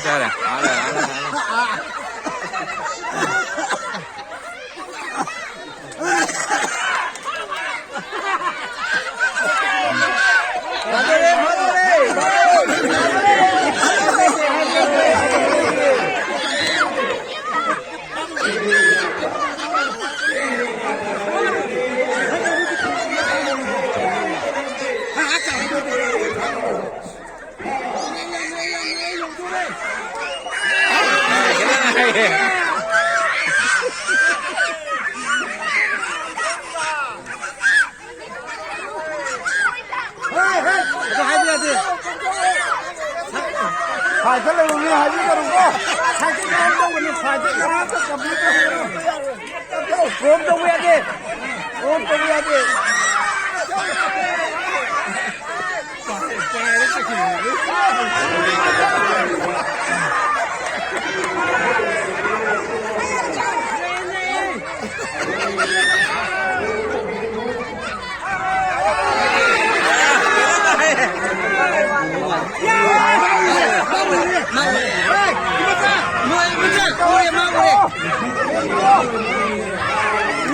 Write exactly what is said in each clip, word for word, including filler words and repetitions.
ꯆꯥꯔꯦ꯫ ꯍꯥꯜꯂꯦ, ꯍꯥꯜꯂꯦ, ꯍꯥꯜꯂꯦ꯫ ꯍꯦ, ꯍꯦ, ꯑꯗꯨ ꯍꯥꯏꯕ ꯌꯥꯗꯦ꯫ ꯁꯥꯏꯠꯇ ꯂꯩꯕ ꯃꯤ ꯍꯥꯏꯕꯤꯒꯅꯨꯀꯣ꯫ ꯁꯥꯏꯠꯇ ꯀꯩꯅꯣꯝ ꯇꯧꯕꯅꯤ, ꯁꯥꯏꯠꯇ ꯀꯅꯥꯝꯇ ꯀꯝꯄ꯭ꯂꯦꯟ ꯇꯧꯕꯤꯒꯅꯨ꯫ ꯄ꯭ꯔꯣꯝ ꯇꯧꯕ ꯌꯥꯗꯦ꯫ ꯄ꯭ꯔꯣꯝ ꯇꯧꯕ ꯌꯥꯗꯦ꯫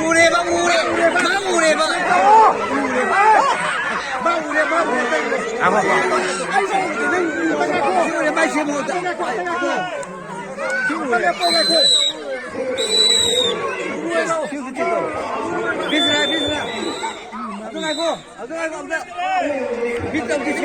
ꯎꯔꯦꯕ, ꯎꯔꯦ꯫ ꯃꯥ ꯎꯔꯦꯕ꯫ ꯃꯥ ꯎꯔꯦ, ꯃꯥ ꯎꯔꯦ꯫ ꯁꯤ ꯎꯔꯦ, ꯃꯥꯏ ꯁꯦꯝꯃꯣ ꯑꯝꯇ꯫ ꯁꯤ ꯎꯔꯦ꯫ ꯕꯤꯁ꯭ꯔꯥ, ꯕꯤꯁ꯭ꯔꯥ꯫ ꯑꯗꯨ ꯉꯥꯏꯈꯣ, ꯑꯗꯨ ꯉꯥꯏꯈꯣ ꯑꯝꯇ꯫ ꯕꯤꯠ ꯇꯧꯗꯦ꯫